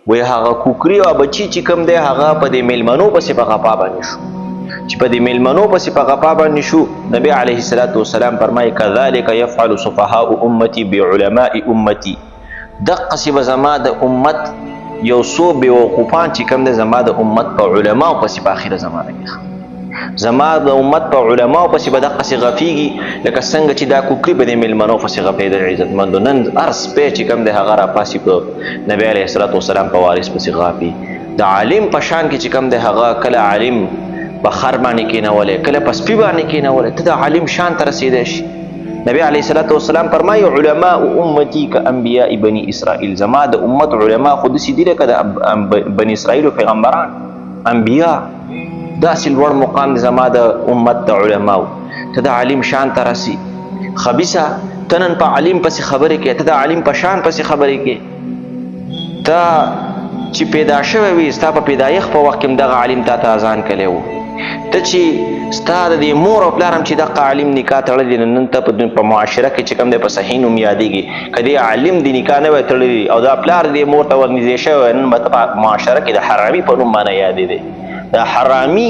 وایي هغه کوکری او بچی چې کوم دی هغه په دې میلمنو پسې په غپا باندې شو، چې په دې میلمنو پسې په غپا باندې شو. نبی علیه الصلاة والسلام فرمایي کذالک یفعل سفهاء امتی بعلماء امتی، دقسې به زما د امت یو څو بېوقوفان چې کوم دی زما د امت په علماو پسې په اخره زمانه کې زما د امت په علماو پسې به دقسې غفیږي لکه څنګه چې دا کوکري په دې میلمنو پسې غپېدل. عزتمندو، نن هر سپی چې کوم دی هغه راپاسي په نبی علیه الصلاة والسلام په وارث پسې غاپي. د عالم په شان کې چې کوم دی هغه کله عالم په خر باندې کېنولی، کله په سپي باندې کېنولی، ته د عالم شان ته رسېدی شي. نبی علیه الصلاة والسلام فرمایي علماء امتی کانبیاء بني اسرائیل، زما د امت علما خو داسې دي لکه د بني اسرائیلو پیغمبران انبیا، داسې لوړ مقام دی زما د امت د علماو. ته د عالم شان ته رسي. خبیثه، ته نن په عالم پسې خبرې کوې، ته د عالم په شان پسې خبرې کوې. ته چې پیدا شوی وي ستا په پیدایښت په وخت کې هم دغه عالم تا ته اذان کړی و، ته چې ستا د دې مور او پلار هم چې دغه عالم نکاح تړلی، نو نن ته په معاشره کې چې کوم دی په صحیح نوم یادېږي. که دې عالم دې نکاح نه وای تړلی او دا پلار دې مور ته ورنږدې شوی وای، نن به ته په معاشره کې د حرامي په نوم باندې یادېدې. د حرامي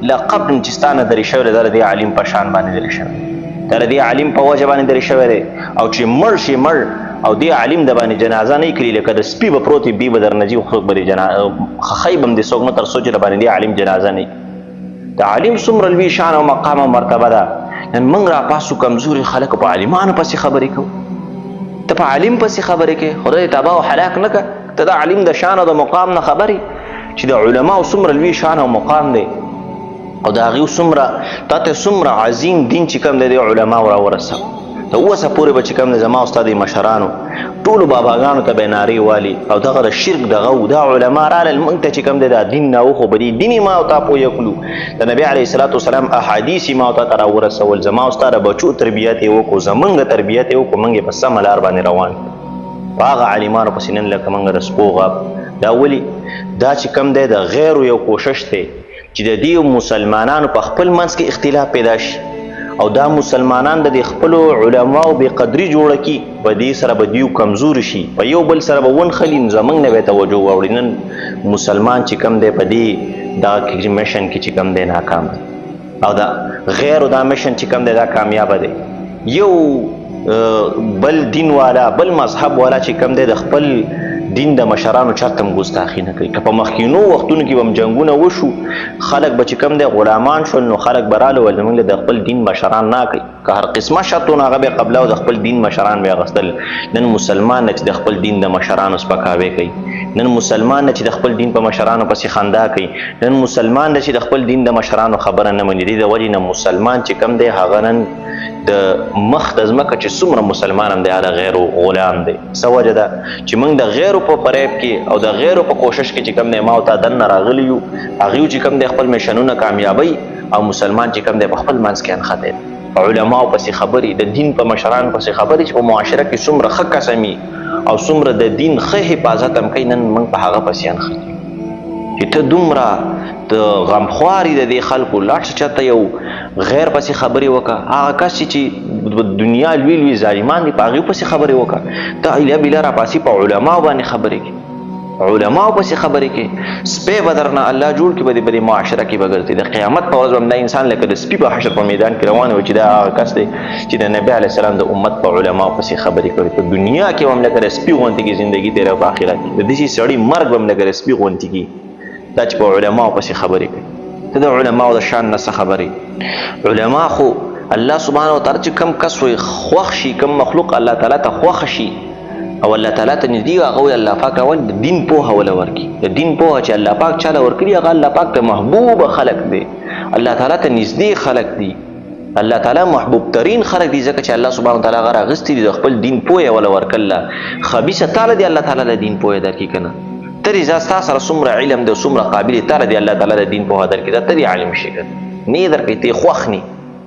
لقب نن چې ستا نه درې شوی دی، دا د دې عالم په شان باندې درې شوی، دا د دې عالم په وجه باندې درې شوی دی. او چې مړ شي مړ او دې عالم د باندې جنازه نه کړي، لکه د سپي به پروت بي به درنه ځي، څوک به دې خښۍ به هم دې څوک نه تر څو چې د باندې دې عالم جنازه نه. د عالم څومره لوی شان او مقام او مرتبه ده. نن موږ راپاسو کمزوري خلک په عالمانو پسې خبرې کوو، ته په عالم پسې خبرې کوې، خدای دې تباه او هلاک نه کړه. ته د عالم د شان او د مقام نه خبرې چې د علماو څومره لوی شان او مقام دی او د هغوی څومره تا ته څومره عظیم دین چې کوم دی د علماو راورسوه. ته اوسه پورې به چې کوم دی زما او ستا د مشرانو ټولو باباګانو ته به نارې والي او دغه د شرک دغه و، دا علما رالل موږ ته چې کوم دی دا دین نه وښو، په دې دین یې ما او تا پوه کړو، د نبي علیه الصلاة والسلام احادیث یې ما او تا ته راورسول، زما او ستا د بچو تربیت یې وکړو، زموږ تربیت یې وکړو، موږ یې په سمه لار باندې روان کړو. په هغه عالمانو پسې نن لکه موږ د سپو غاب. دا ولې؟ دا چې کوم دی د غیرو یو کوشش دی چې د دې مسلمانانو په خپل منځ کې اختلاف پیدا شي او دا مسلمانان د دې خپلو علماو بې قدري جوړه کړي، په دې سره به دیو کمزوري شي، په یو بل سره به ونښلي، نو زموږ نه به توجه واوړي. نن مسلمان چې کوم دی په دې دغه کې مشن کې چې کوم دی ناکام دی او دا غیرو دا مشن چې کوم دی دا کامیابه دی. یو بل دین والا بل مذهب والا چې کوم دی د خپل دین د مشرانو چرته هم ګستاخي نه کوي. که په مخکینو وختونو کې به هم جنګونه وشو، خلک به چې کوم دی غلامان شول، نو خلک به راله ویل زموږ د خپل دین مشران نه کوي، که هر قسمه شرط و نو هغه به یې قبله او د خپل دین مشران به یې اخیستل. نن مسلمان نه چې د خپل دین د مشرانو سپکاوی کوي، نن مسلمان نه چې د خپل دین په مشرانو پسې خندا کوي، نن مسلمان نه چې د خپل دین د مشرانو خبره نه مني. دې د وجې نه مسلمان چې کوم دی هغه نن د مخ د ځمکه چې څومره مسلمان هم دی هغه د غیرو غلام دی. څه وجه ده چې موږ د غیرو په فریب کې او د غیرو په کوشش کې چې کوم دی ما او تا دننه راغلي یو، هغوی چې کوم دی خپل مشنونه کامیابوي او مسلمان چې کوم دی په خپل منځ کې نښتی دی. په علماو پسې خبرې، د دین په مشرانو پسې خبرې چې په معاشره کې څومره ښه کسم وي او څومره د دین ښه حفاظت هم کوي، نن موږ په هغه پسې نښتي یو چې ته دومره د غمخواري د دې خلکو لاړ شه چېرته یو غیر پسې خبرې وکړه، هغه کس چې د دنیا لوی لوی ظالمان دي په هغوی پسې خبرې وکړه، ته ایله بیله راپاسي په علماو باندې خبرې کوي، علماو پسې خبرې کوي. سپی به درنه الله جوړ کړي، به دې په دې معاشره کې به ګرځي. د قیامت په ورځ به هم دا انسان لکه د سپي په حشر په میدان کې روان وي چې دا هغه کس دی چې د نبي علیه السلام د امت په علماو پسې خبرې کوي. په دنیا کې به هم لکه د سپي غوندې کې زندګي تېروي، په آخرت کې د داسې سړي مرګ به هم لکه د سپي غوندې کېږي. دا چې په علماو پسې خبرې کوي، ته د علماو د شان نه څه خبرې؟ علما خو الله سبحانه وتعالی چې کم کس وي خوښ شي، کم مخلوق الله تعالی ته خوښ شي او الله تعالی ته نږدې، هغه وایي الله پاک اول د دین پوهه وله ورکړي. د دین پوهه چې الله پاک چاله ورکړي هغه الله پاک ته محبوب خلق دی، الله تعالی ته نږدې خلق دی، الله تعالی محبوب ترین خلق دي، ځکه چې الله سبحانه وتعالی هغه راغستي دي، د خپل دین پوهه وله ورکړله. خبیثه تاله دی الله تعالی د دین پوهه درکړي که نه؟ ته دې ستا سره څومره علم دی، څومره قابل یې، تاله دې الله تعالی د دین پوهه درکړي، دا ته دې عالم شي که نه؟ نه یې درکړي، ته یې خوښ نی.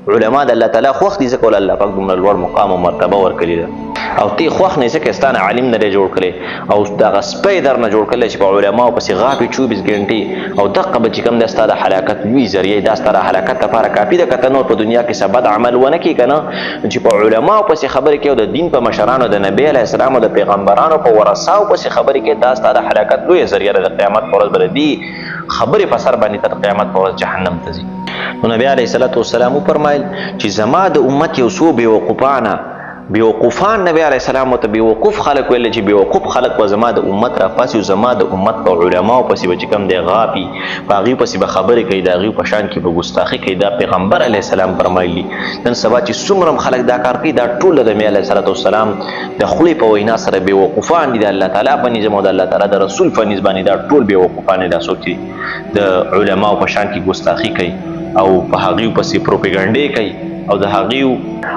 علما د الله تعالی خوښ دي، ځکه ول الله پاک دومره لوړ مقام او مرتبه ورکړې ده، او تی خوښ نه ځکه ستانه عالم نه دی جوړ کړی او دغه سپی در نه جوړ کړی چې په علماو پسې غاپې 24 ګنټې، او دقه به چې کوم دی ستا د هلاکت لوی ذریعه، دا ستا د هلاکت لپاره کافي ده. که ته نور په دنیا کې څه بد عمل ونه کړې که نه، چې په علماو پسې خبرې کوي او د دین په مشرانو، د نبی علیه السلام او د پیغمبرانو په ورثاو پسې خبرې کوي، دا ستا د هلاکت لویه ذریعه ده. د قیامت په ورځ به د دې خبرې په سر باندې تر قیامت په ورځ جهنم ته ځي. نو نبی علیه الصلاة والسلام وفرمایل چې زما د امت یو څو بېوقوفانه بیوقوفان، نبی علیه السلام ورته بیوقوف خلک ویل چې بیوقوف خلک به زما د امت راپاڅي او زما د امت په علماو پسې به چې کوم دی غاپي، په هغوی پسې به خبرې کوي، د هغوی په شان کې به ګستاخي کوي. دا پیغمبر علیه السلام فرمایلي. نن سبا چې څومره هم خلک دا کار کوي، دا ټول د نبی علیه الصلاة والسلام د خولې په وینا سره بیوقوفان دي. د الله تعالی په نظام او د الله تعالی د رسول په نس باندې دا ټول بیوقوفان دي. دا څوک چې د علماو په شان کې ګستاخي کوي او په هغوی پسې پروپیګنډې کوي او د هغوی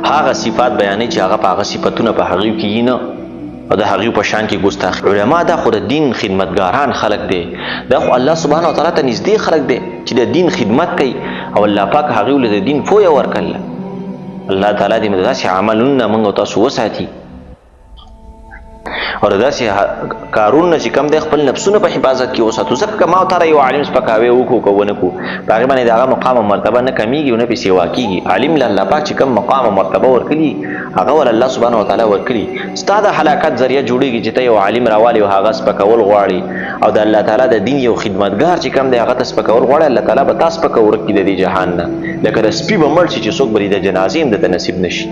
هغه صفات بیانوي چې هغه په هغه صفتونه په هغوی کې یي نه، او د هغوی په شان کې ګستاخي، علما دا خو د دین خدمتګاران خلک دی، دا خو الله سبحانه وتعالی ته نږدې خلک دی چې د دین خدمت کوي، او الله پاک هغوی له د دین پوهه ورکړله. الله تعالی دې موږ داسې عملونه موږ تاسو وساتي او داسې کارونه چې کم دی خپل نفسونه په حفاظت کې وساتو. ځکه که ما او تا یو عالم سپکاوی وکړو که ونه کړو، په هغې باندې د هغه مقام او مرتبه نه کمیږي او نه پرې سیوا کېږي. عالم له الله پاک چې کوم مقام او مرتبه ورکړي، هغه ول الله سبحانه وتعالی ورکړي. ستا د هلاکت ذریعه جوړیږي چې ته یو عالم راوالي او هغه سپکول غواړي، او د الله تعالی د دین یو خدمتګار چې کوم دی هغه ته سپکول غواړي، الله تعالی به تا سپکه ورک کړي د دې جهان نه، لکه د سپي به مړ شي چې څوک به دې د جنازې هم درته نصیب نه شي.